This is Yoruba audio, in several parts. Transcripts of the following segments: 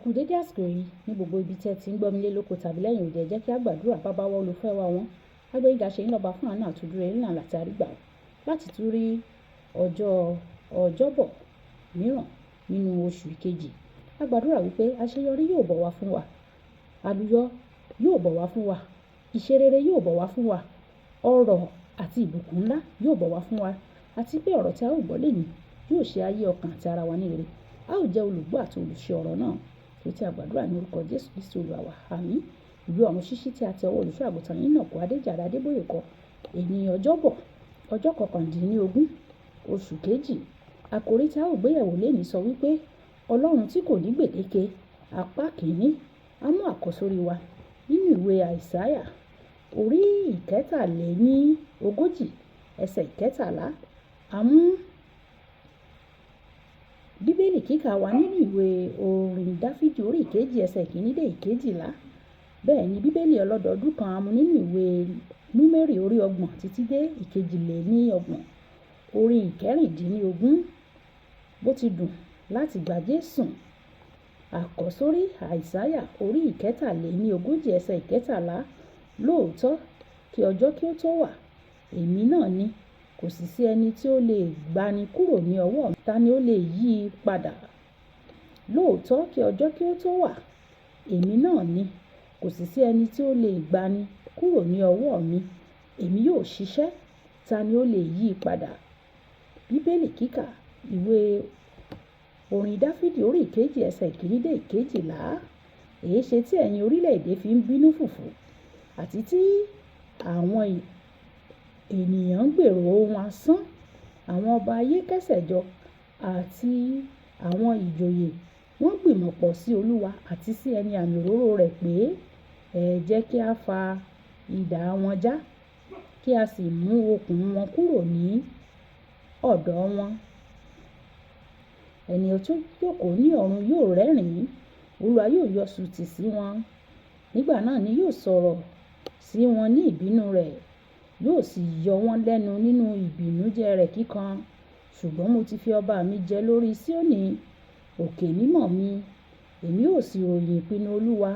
Ẹ kú dédé àsìkò yìí ní gbogbo ibi tí ẹ ti ń gbọ́ mi lé lóko tàbí lẹ́yìn òde. Ẹ jẹ́ kí a gbàdúrà. Bàbá wa, olùfẹ́ wa wọ́n. Agbẹ́yìnga ṣe ń lọ́ba fún àánú àtúndúró ńlá àti àrígbà láti tún rí ọjọ́ Ọjọ́bọ̀ mìíràn nínú oṣù kejì. A gbàdúrà wípé àṣeyọrí yóò bọ̀ wá fún wa, àlùyọ yóò bọ̀ wá fún wa, ìṣerere yóò bọ̀ wá fún wa, ọrọ̀ àti ìbùkún ńlá yóò bọ̀ wá fún wa, àti pé ọ̀rọ̀ tí a ó gbọ́ lónìí yóò ṣe ayé ọkàn àti ara wa ní rere. A ó jẹ́ olùgbọ́ àti olùṣe ọ̀rọ̀ náà. Kí tí a gbàdúrà ní orúkọ Jésù Kristi Olúwa wa. Àmín. Ìwé ọ̀run ṣíṣí tí a ti ọwọ́ olùṣọ́ àgùntàn yín náà kọ Adéjàre Adébóyè kọ. Èní Ọjọ́bọ̀, ọjọ́ 19, oṣù kejì. Àkòrí tí a ó gbéyẹ̀wò lónìí sọ wípé Ọlọ́run tí kò ní gbèdéke, apá kìíní. A mú àkọ́sórí wa nínú ìwé Àìsáyà orí 43, ẹsẹ̀ 13. A mú Bíbélì kíkà wa nínú ìwé orin Dáfídì orí 2, ẹsẹ̀ 1 dé 12. Bẹ́ẹ̀ ni Bíbélì ọlọ́dọọdún kan a mú nínú ìwé Númérì orí 30 títí dé 32. Orin 16. Bó ti dùn láti gba Jésù. Àkọ́sórí Àìsáyà orí 43, ẹsẹ̀ 13. Lóòótọ́ kí ọjọ́ kí ó tó wà, èmi náà ni, kò sì sí ẹni tí ó lè gbani kúrò ní ọwọ́ mi. Ta ni ó lè yí i padà? Lóòótọ́ kí ọjọ́ kí ó tó wà, èmi náà ni, kò sì sí ẹni tí ó lè gbani kúrò ní ọwọ́ mi. Èmi yóò ṣiṣẹ́, ta ni ó lè yí i padà? Bíbélì kíkà ìwé orin Dáfídì orí 2, ẹsẹ̀ 1 dé 12. Èéṣe tí ẹ̀yin orílẹ̀-èdè fi ń bínú fùfù, àti tí àwọn ènìyàn ń gbèrò ohun asán? Àwọn ọba ayé kẹ́sẹ̀jọ àti àwọn ìjòyè wọ́n gbìmọ̀pọ̀ sí Olúwa àti sí ẹni àmì òróró rẹ̀ pé, ẹ jẹ́ kí a fa idà wọn já, kí a sì mú okùn wọn kúrò ní ọ̀dọ̀ wọn. Ẹni tí ó jókòó ní ọ̀run yóò rẹ́rìn-ín, Olúwa yóò yọ sùtì sí wọn. Nígbà náà ni yóò sọ̀rọ̀ sí wọn ní ìbínú rẹ̀, yóò sì yọ wọ́n lẹ́nu nínú ìbìnújẹ́ rẹ̀ kíkan. Ṣùgbọ́n mo ti fi ọba mi jẹ lórí Síónì, òkè mímọ́ mi. Èmi ó sì ròyìn ìpinnu Olúwa.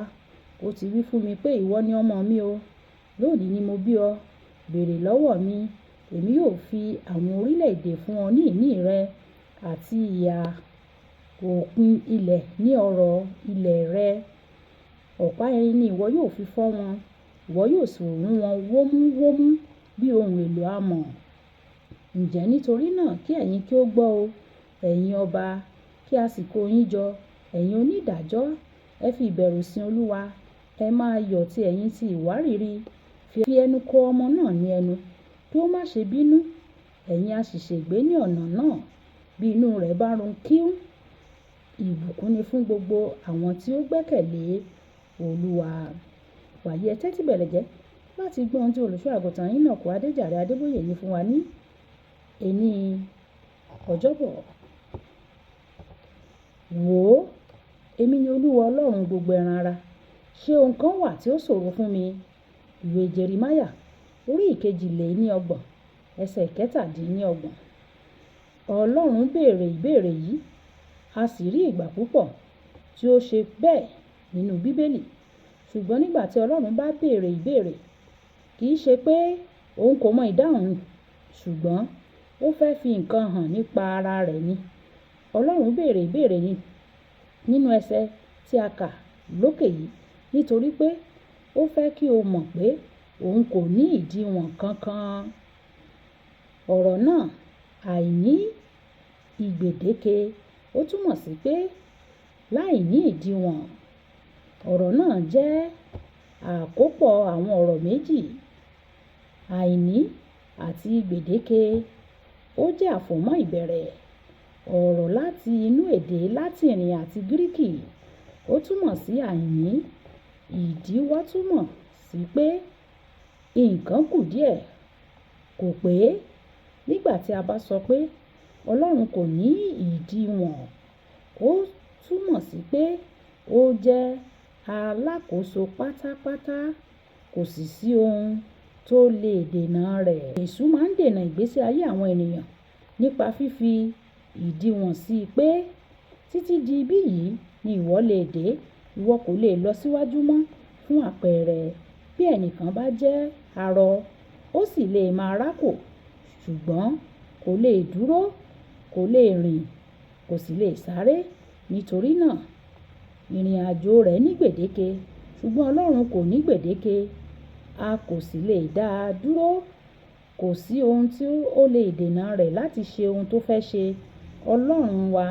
Ó ti wí fún mi pé, ìwọ ni ọmọ mi o. Lónìí ni mo bí ọ. Béèrè lọ́wọ́ mi, èmi yóò fi àwọn orílẹ̀-èdè fún ọ ní ìní rẹ àti ìhà òpin ilẹ̀ ní ọrọ̀ ilẹ̀ rẹ. Ọ̀pá irin ni ìwọ yóò fi fọ́ wọn, ìwọ yóò sì rún wọn wómúwómú bí ohun èlò amọ̀. Ǹjẹ́ nítorí náà kí ẹ̀yin kí ó gbọ́ o, ẹ̀yin ọba, kí a sì kó yín jọ, ẹ̀yin onídàájọ́. Ẹ fi ìbẹ̀rù sin Olúwa, ẹ máa yọ̀ tí ẹ̀yin ti ìwárìrì. Fi ẹnu kò ọmọ náà ní ẹnu, kí ó má ṣe bínú. Ẹ̀yin a sì ṣègbé ní ọ̀nà náà. Bí inú rẹ̀ bá run kíún, ìbùkún ni fún gbogbo àwọn tí ó gbẹ́kẹ̀lé Olúwa. Wàyí ẹ tẹ́tí bẹ̀lẹ̀jẹ́ láti gbọ́ ohun tí olùṣọ́ àgùntàn yín náà kọ Adéjàre Adébóyè ní fún wa ní èní Ọjọ́bọ̀. Wò ó, èmi ni Olúwa Ọlọ́run gbogbo ẹran ara. Ṣé ohun kan wà tí ó ṣòro fún mi? Ìwé Jeremáyà orí 32, ẹsẹ̀ 27. Ọlọ́run béèrè ìbéèrè yìí, a sì rí ìgbà púpọ̀ tí ó ṣe bẹ́ẹ̀ nínú Bíbélì. Ṣùgbọ́n nígbà tí Ọlọ́run bá béèrè ìbéèrè, kì í ṣe pé òun kò mọ ìdáhùn, ṣùgbọ́n ó fẹ́ fi nǹkan hàn nípa ara rẹ̀ ni. Ọlọ́run béèrè ìbéèrè ni nínú ẹsẹ̀ tí a kà lókè yìí nítorí pé ó fẹ́ kí o mọ̀ pé òun kò ní ìdíwọ̀n kankan. Ọ̀rọ̀ náà àìní ìgbèdéke, ó túmọ̀ sí pé láìní ìdíwọ̀n. Ọ̀rọ̀ náà jẹ́ àkópọ̀ àwọn ọ̀rọ̀ méjì, àìní àti gbèdéke. Ó jẹ́ àfọ̀mọ́ ìbẹ̀rẹ̀ ọ̀rọ̀ láti inú èdè Látíìnì àti Gíríkì. Ó túmọ̀ sí àìní. Ìdíwọ́ túmọ̀ sí pé nǹkan kù díẹ̀, kò pé. Nígbà tí a bá sọ pé Ọlọ́run kò ní ìdíwọ̀n, ó túmọ̀ sí pé ó jẹ́ alákòóso pátápátá, kò sì sí ohun tó lè dènà rẹ̀. Èṣù máa ń dènà ìgbésí ayé àwọn ènìyàn nípa fífi ìdíwọ̀n sí pé Títí di ibí yìí ni ìwọ lè dé, ìwọ kò lè lọ síwájú mọ́. Fún àpẹẹrẹ, bí ẹnìkan bá jẹ́ arọ, ó sì lè máa rákò, ṣùgbọ́n kò lè dúró, kò lè rìn, kò sì lè sáré. Nítorí náà, ìrìnàjò rẹ̀ ní gbèdéke. Ṣùgbọ́n Ọlọ́run kò ní gbèdéke. A kò sì lè dá a dúró. Kò sí ohun tí ó lè dènà rẹ̀ láti ṣe ohun tó fẹ́ ṣe. Ọlọ́run wa,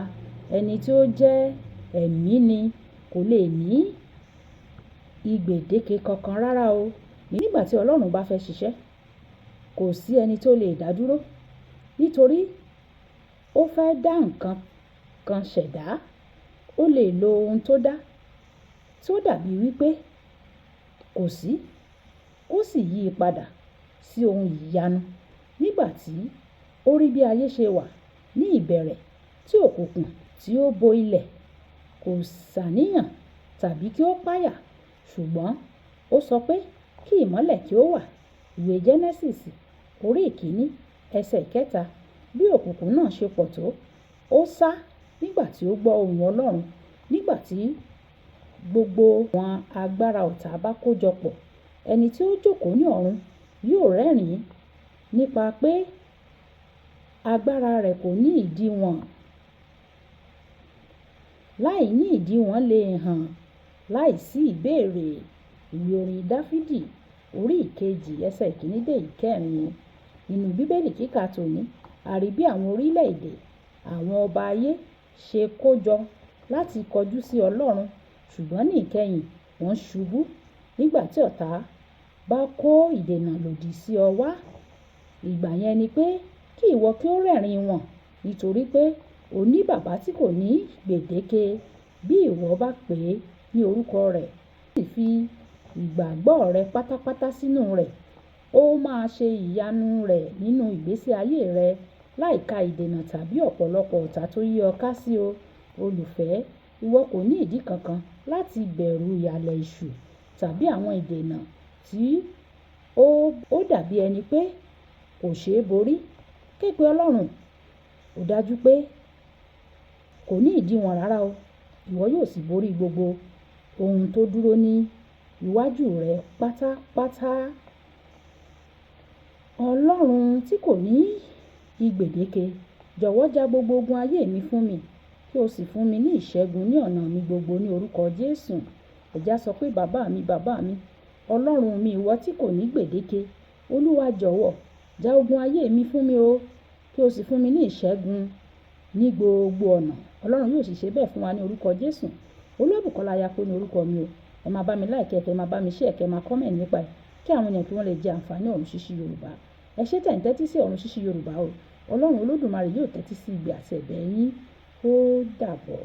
ẹni tí ó jẹ́ ẹ̀mí ni, kò lè ní ìgbèdéke kankan rárá o. Nígbà tí Ọlọ́run bá fẹ́ ṣiṣẹ́, kò sí ẹni tó lè dá dúró. Nítorí ó fẹ́ dá nǹkan kan ṣẹ̀dá, ó lè lo ohun tó dá, tí ó dàbí wí pé kò sí, kó sì yí padà sí ohun ìyanu. Nígbà tí ó rí bí ayé ṣe wà ní ìbẹ̀rẹ̀ tí òkùnkùn tí ó bo ilẹ̀, kò ṣàníyàn tàbí kí ó páyà, ṣùgbọ́n ó sọ pé kí ìmọ́lẹ̀ kí ó wà. Ìwé Genesis orí ìkíní ẹsẹ̀ ìkẹta. Bí òkùnkùn náà ṣe pọ̀ tó, ó sá nígbà tí ó gbọ́ ohùn Ọlọ́run. Nígbà tí gbogbo àwọn agbára ọ̀tá bá kójọpọ̀, ẹni tí ó jókòó ní ọ̀run yóò rẹ́rìn-ín nípa pé agbára rẹ̀ kò ní ìdíwọ̀n. Láìní ìdíwọ̀n lè hàn láìsí ìbéèrè. Ìwé orin Dafidi orí ìkejì ẹsẹ̀ ìkíní dé ìkẹrin. Nínú Bíbélì kíkà tòní, a rí bí àwọn orílẹ̀-èdè, àwọn ọba ayé ṣe kójọ láti kọjú sí Ọlọ́run, ṣùgbọ́n ní ìkẹyìn wọ́n ṣubú. Nígbà tí ọ̀tá bá kó ìdènà lòdì sí ọ wá, ìgbà yẹn ni pé kí ìwọ kí ó rẹ́rìn wọ́n, nítorí pé o ní baba tí kò ní gbèdéke. Bí ìwọ bá pè é ní orúkọ rẹ̀, sì fi ìgbàgbọ́ rẹ pátápátá sínú rẹ̀, ó máa ṣe ìyanu rẹ̀ nínú ìgbésí ayé rẹ láìka ìdènà tàbí ọ̀pọ̀lọpọ̀ ọ̀tá tó yí ọ ká sí o. Olùfẹ́, ìwọ kò ní ìdí kankan láti bẹ̀rù ìhàlẹ̀ ìṣù tàbí àwọn ìdènà tí ó dàbí ẹni pé kò ṣe é borí. Képe Ọlọ́run, ó dájú pé kò ní ìdíwọ̀n rárá o. Ìwọ yóò sì borí gbogbo ohun tó dúró ní iwájú rẹ pátápátá. Ọlọ́run tí kò ní ìgbèdéke, jọ̀wọ́ ja gbogbo ogun ayé mi fún mi, kí o sì fún mi ní ìṣẹ́gun ní ọ̀nà mi gbogbo ní orúkọ Jésù. Ẹ já sọ pé bàbá mi, bàbá mi, Ọlọ́run mi, ìwọ tí kò ní gbèdéke, Olúwa jọ̀wọ́ ja ogun ayé mi fún mi o, kí o sì fún mi ní ìṣẹ́gun ní gbogbo ọ̀nà. Ọlọ́run yóò sì ṣe bẹ́ẹ̀ fún wa ní orúkọ Jésù. Olúwabùkọ́lá Ayako ní orúkọ mi o. Ẹ máa bá mi like, ẹ máa bá mi share, kẹ máa comment nípa ẹ̀ kí àwọn ènìyàn kí wọ́n lè jẹ àǹfààní Ọ̀run Ṣíṣí Yorùbá. Ẹ ṣé tẹ̀ ń tẹ́tí sí Ọ̀run Ṣíṣí Yorùbá o. Ọlọ́run Olódùmarè yóò tẹ́tí sí igbe àti ẹ̀bẹ̀ yín. Ó dàbọ̀.